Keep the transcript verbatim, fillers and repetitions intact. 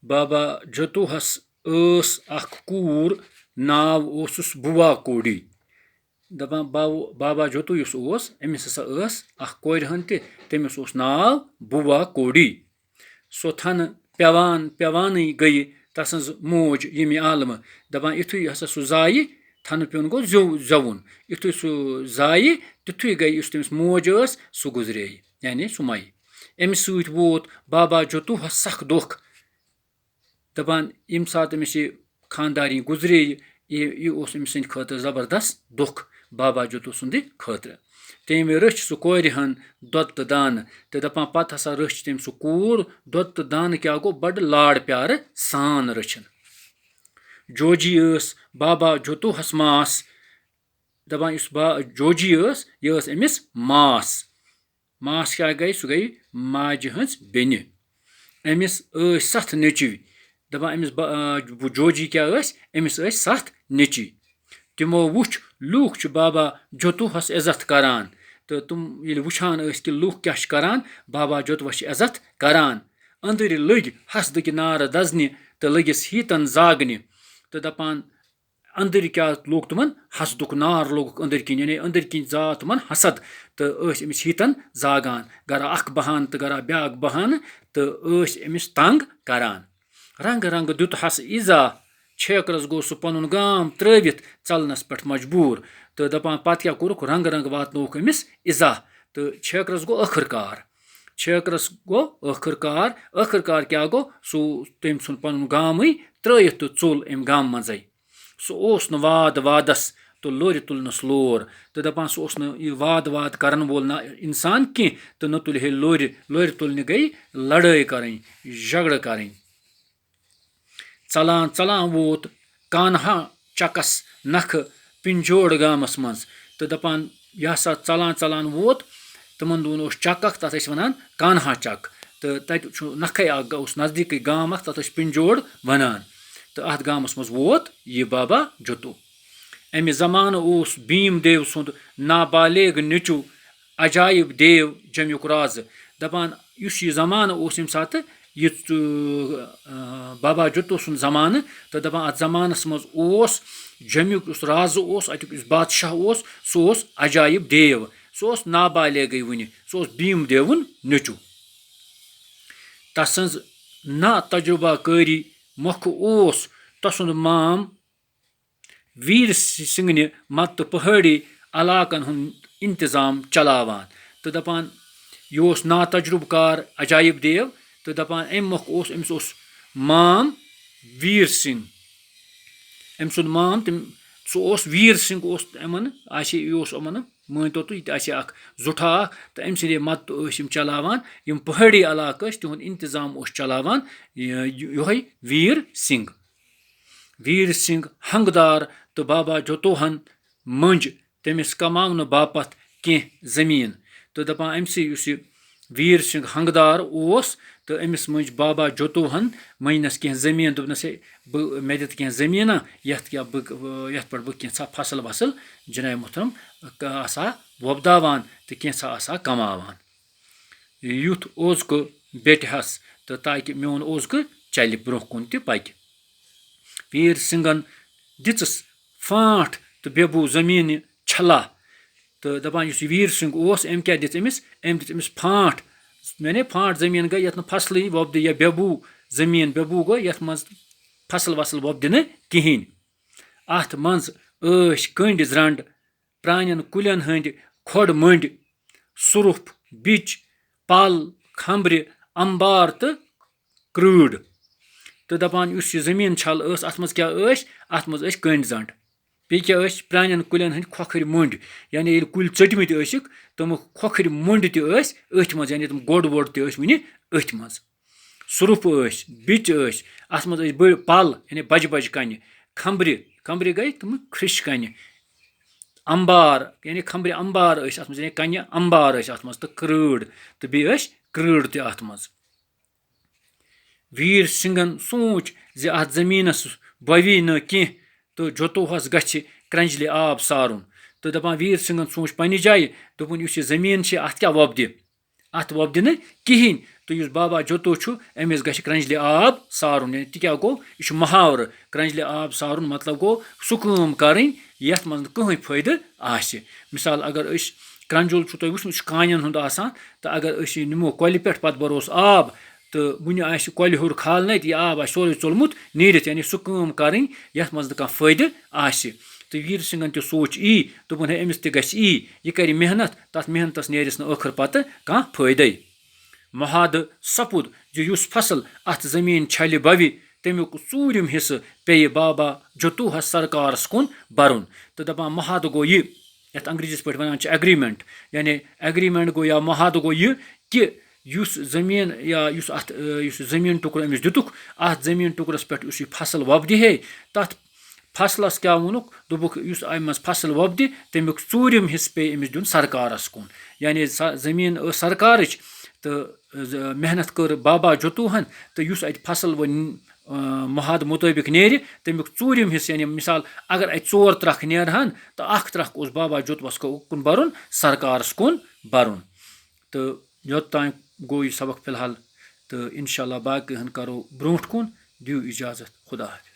بابا جوتوہس ٲس اکھ کوٗر، ناو اوسُس بُوا کوڈی۔ دَپان، باو-، بابا جوتو یُس اوس، أمِس ہسا ٲس اکھ کورِ ہن تہِ، تٔمِس اوس ناو بُوا کوڈی۔ سۄ تھنہٕ پٮ۪وان پٮ۪وانٕے گٔیہِ تسٕنٛز موج ییٚمہِ عالمہٕ۔ دَپان، یُتھُے ہسا سُہ زایہِ، تھنہٕ پیوٚن گوٚو زیو-، زیوُن۔ یُتھُے سُہ زایہِ، تیُتھُے گٔیہِ، یُس تٔمِس موج ٲس، سُہ گُزرییہِ، یعنی سُہ مَیہِ۔ اَمہِ سۭتۍ ووت بابا جوتوہس سخ دۄکھ۔ دَپان، ییٚمہِ ساتہٕ أمِس یہِ خانٛدارِنۍ گُزرے، یہِ، یہِ، یہِ اوس أمۍ سٕنٛدِ خٲطرٕ زبردست دۄکھ بابا جوتو سٕنٛدِ خٲطرٕ۔ تٔمۍ رٔچھ سُہ کورِ ہن دۄد تہٕ دانہٕ، تہٕ دَپان، پتہٕ ہسا رٔچھ تٔمۍ سُہ کوٗر۔ دۄد تہٕ دانہٕ کیٛاہ گوٚو، بڑٕ لاڑ پیارٕ سان رٔچھِن۔ جوجی ٲس بابا جوتوہس ماس۔ دَپان، یُس با-، جوجی ٲس، یہِ ٲس أمِس ماس۔ ماس کیٛاہ گٔے؟ سُہ گٔے ماجہِ ہٕنٛز بیٚنہِ۔ أمِس ٲسۍ ستھ نیٚچوۍ۔ دَپان، أمِس با-، آ، جوجی کیٛاہ ٲسۍ؟ أمِس ٲسۍ ستھ نیٚچوۍ۔ تِمو وُچھ، لوٗکھ چھِ بابا جوتوہس عزت کران، تہٕ تِم ییٚلہِ وُچھان ٲسۍ کہِ لوٗکھ کیٛاہ چھِ کران، بابا جوتوس چھِ عزت کران، أنٛدٕرۍ لٔگۍ حسدٕکۍ نارٕ دزنہِ تہٕ لٔگِس ہیٖتن زاگنہِ۔ تہٕ دَپان، أنٛدٕرۍ کیٛاہ لوٚگ تِمن؟ حسدُک نار لوٚگُکھ أنٛدٕرۍ کِنۍ، یعنی أنٛدٕرۍ کِنۍ زاو تِمن حسد، تہٕ ٲسۍ أمِس ہیٖتن زاگان، گرا اکھ بہان تہٕ گرا بیٛاکھ بہان، تہٕ ٲسۍ أمِس تنگ کران۔ رنگہٕ رنگہٕ دیُت ہس ایزا، چھیکرس گوٚو سُہ پنُن گام ترٲوِتھ ژلنس پٮ۪ٹھ مجبوٗر، تہٕ دپان، پتہٕ کیٛاہ کوٚرُکھ؟ رنگہٕ رنگہٕ واتنووُکھ أمِس ایزا، تہٕ چھیکرس گوٚو ٲخٕر کار۔ چھیکرس گوٚو ٲخٕر کار۔ ٲخٕر کار کیٛاہ گوٚو؟ سُہ تٔمۍ ژھُن پنُن گامٕے ترٲوِتھ تہٕ ژوٚل أمۍ گامہٕ منٛزٕے۔ سُہ اوس نہٕ واد وادس تہٕ لورِ تُلنس لور۔ تہٕ دَپان، سُہ اوس نہٕ یہِ واد واد کرن وول نہ اِنسان کینٛہہ، تہٕ نہ تُلہِ ہے لورِ۔ لورِ تُلنہِ گٔے لڑٲے کرٕنۍ، جھگڑٕ کرٕنۍ۔ ژلان ژلان ووت کانہا چکس نکھٕ پنجوڑ گامس منٛز۔ تہٕ دَپان، یہِ ہسا ژلان ژلان ووت، تِمن دۄہن اوس چک اکھ، تَتھ ٲسۍ وَنان کانہا چک۔ تہٕ تَتہِ چھُ نکھَے اکھ گا-، اوس نزدیٖکٕے گام اکھ، تَتھ ٲسۍ پنجوڑ وَنان۔ تہٕ اَتھ گامَس منٛز ووت یہِ بابا جوتو۔ اَمہِ زمانہٕ اوس بھیم دیو سُنٛد نابالغ نیٚچو عجایب دیو جمیُک رازٕ۔ دَپان، یُس یہِ زمانہٕ اوس ییٚمہِ ساتہٕ یہِ، آ، بابا جوتو سُنٛد زمانہٕ، تہٕ دَپان، اَتھ زمانَس منٛز اوس جمیُک یُس رازٕ اوس، اَتیُک یُس بادشاہ اوس، سُہ اوس عجایب دیو۔ سُہ اوس نابالغٕے وُنہِ، سُہ اوس بھیم دیوُن نیٚچو۔ تسٕنٛز نا تجربہ کٲری مۄکھٕ اوس تسُنٛد مام ویر سنگھنہِ مدتہٕ پہٲڑی علاقن ہُنٛد انتظام چلاوان۔ تہٕ دپان، یہِ اوس نا تجربہٕ کار عجایب دیو۔ تہٕ دپان، امہِ مۄکھٕ اوس، أمِس اوس مام ویر سنگھ۔ أمۍ سُنٛد مام، تٔمۍ، سُہ اوس ویر سنگھ، اوس یِمن، آسہِ، یہِ اوس یِمن، مٲنۍ تو تُہۍ، یہِ تہِ آسہِ اکھ زُٹھا اکھ، تہٕ أمۍ سٕنٛدے مدتہٕ ٲسۍ یِم چلاوان، یِم پہٲڑی علاقہٕ ٲسۍ، تِہُنٛد انتظام اوس چلاوان یہِ، یِہوٚے ویر سنگھ۔ ویر سنگھ ہنگدار تہٕ بابا جوتوہن مٔنٛجۍ تٔمِس کماونہٕ باپتھ کینٛہہ زٔمیٖن۔ تہٕ دَپان، أمۍ سٕے یُس یہِ ویر سنگھ ہنگدار اوس، تہٕ أمِس مٔنٛجۍ بابا جوتوہن مٔنٛجنَس کینٛہہ زٔمیٖن، دوٚپنَس، ہے، بہٕ، مےٚ دِتھ کینٛہہ زٔمیٖنہ، یَتھ کیٛاہ بہٕ، یَتھ پٮ۪ٹھ بہٕ کینٛژھا فصل وصل، جناب محترم، آسہٕ ہا وۄپداوان تہٕ کینٛژھا آسہٕ ہا کماوان۔ یُتھ اوزکہٕ بیٹہِ ہس تہٕ تاکہِ میون اوزکہٕ چلہِ برونٛہہ کُن تہِ پکہِ۔ ویر سنگھن دِژٕس فانٹ تہٕ بے بو زٔمیٖنہِ چھلا۔ تہٕ دَپان، یُس یہِ ویر سنگھ اوس، أمۍ کیٛاہ دِژ أمِس؟ أمۍ دِژ أمِس فانٹ۔ یعنی فانٹ زٔمیٖن گٔے، یَتھ نہٕ فصلٕے وۄپدِ، یا بے بو زٔمیٖن، بے بو گوٚو، یَتھ منٛز فصل وصل وۄپدِ نہٕ کِہیٖنۍ۔ اَتھ منٛز ٲسۍ کٔنٛڈۍ زرٛنٛڈ، پرٛانٮ۪ن کُلٮ۪ن ہٕنٛدۍ کھۄڑ مٔنٛڈۍ، سُرُپھ، بِچ، پل، کھمبرِ، امبار تہٕ کرۭڑ۔ تہٕ دَپان، یُس یہِ زٔمیٖن چھل ٲس، اَتھ منٛز کیٛاہ ٲسۍ؟ اَتھ منٛز ٲسۍ کٔنٛڈۍ زنٛڈ۔ بیٚیہِ کیٛاہ ٲسۍ؟ پرٛانٮ۪ن کُلٮ۪ن ہٕنٛدۍ کھۄکھٕرۍ مٔنٛڈۍ، یعنی ییٚلہِ کُلۍ ژٔٹمٕتۍ ٲسِکھ، تِم کھۄکھٕرۍ مٔنٛڈۍ تہِ ٲسۍ أتھۍ منٛز، یعنی تِم گۄڈ وۄڈ تہِ ٲسۍ وُنہِ أتھۍ منٛز۔ سُرُپھ ٲسۍ، بِچ ٲسۍ، اَتھ منٛز ٲسۍ بٔڑۍ پَل، یعنی بَجہِ بَجہِ کَنہِ، کھمبرِ، کھمبرِ گٔے تِم کھرٛش کَنہِ، اَمبار، یعنی کھمبرِ اَمبار ٲسۍ اَتھ منٛز، یعنی کَنہِ اَمبار ٲسۍ اَتھ منٛز، تہٕ کرۭڑ، تہٕ بیٚیہِ ٲسۍ کرۭڑ تہِ اَتھ منٛز۔ ویٖر سِنگھن سوٗنٛچ زِ اَتھ زٔمیٖنَس بَوی نہٕ کینٛہہ تہٕ جوتوہَس گژھِ کرٛنٛجلہِ آب سارُن۔ تہٕ دَپان، ویٖر سِنگھن سوٗنٛچ پنٛنہِ جایہِ، دوٚپُن، یُس یہِ زٔمیٖن چھِ، اَتھ کیٛاہ وۄپدِ؟ اَتھ وۄپدِ نہٕ کِہیٖنۍ۔ تہٕ یُس بابا جوتو چھُ، أمِس گژھِ کرٛنٛجلہِ آب سارُن۔ یعنی تہِ کیٛاہ گوٚو؟ یہِ چھُ محاورٕ۔ کرٛنٛجلہِ آب سارُن مطلب گوٚو سُہ کٲم کَرٕنۍ یَتھ منٛز نہٕ کٕہٕنۍ فٲیدٕ آسہِ۔ مِثال، اگر أسۍ، کرٛنٛجُل چھُو تۄہہِ وٕچھمُت، یہِ چھُ کانٮ۪ن ہُنٛد آسان، تہٕ اگر أسۍ یہِ نِمو کۄلہِ پٮ۪ٹھ، پَتہٕ بَروس آب، تہٕ وٕنہِ آسہِ کۄلہِ ہیوٚر کھالنَے، تہٕ یہِ آب آسہِ سورُے ژوٚلمُت نیٖرِتھ، یعنی سُہ کٲم کَرٕنۍ یَتھ منٛز نہٕ کانٛہہ فٲیدٕ آسہِ۔ تہٕ ویٖر سِنگھَن تہِ سوچ یی، دوٚپُن، ہے، أمِس تہِ گژھِ یی، یہِ کَرِ محنت، تَتھ محنتَس نیرٮ۪س نہٕ ٲخٕر پَتہٕ کانٛہہ فٲیدَے۔ محادٕ سپُد زِ یُس فصل اَتھ زٔمیٖن چھلہِ بَوِ، تَمیُک ژوٗرِم حصہٕ پیٚیہِ بابا جتوہَس سرکارَس کُن بَرُن۔ تہٕ دَپان، محادٕ گوٚو یہِ، یَتھ انگریزیَس پٲٹھۍ وَنان چھِ ایگریمنٹ، یعنی ایگریمنٹ گوٚو یا محادٕ گوٚو یہِ کہِ یُس زٔمیٖن یا یُس اَتھ، یُس زٔمیٖن ٹُکرٕ أمِس دِتُکھ، اَتھ زٔمیٖن ٹُکرَس پٮ۪ٹھ یُس یہِ فصل وۄپدِ ہے، تَتھ فصلَس کیٛاہ ووٚنُکھ؟ دوٚپُکھ، یُس اَمہِ منٛز فصل وۄپدِ، تَمیُک ژوٗرِم حصہٕ پیٚیہِ أمِس دیُن سرکارَس کُن۔ یعنی سۄ زٔمیٖن ٲس سرکارٕچ، تہٕ ز-، محنت کٔر بابا جتوہَن، تہٕ یُس اَتہِ فصل وۄنۍ، آ، محادٕ مُطٲبِق نیرِ، تَمیُک ژوٗرِم حصہٕ، یعنی مِثال، اگر اَتہِ ژور ترٛکھ نیرٕہَن، تہٕ اَکھ ترٛکھ اوس بابا جتوَس کُن بَرُن، سرکارَس کُن بَرُن۔ تہٕ یوٚت تام گوٚو یہِ سبق فی الحال، تہٕ اِنشاء اللہ باقٕے ہَن کَرو برٛونٛٹھ کُن۔ دِیِو اِجازت، خدا حافظ۔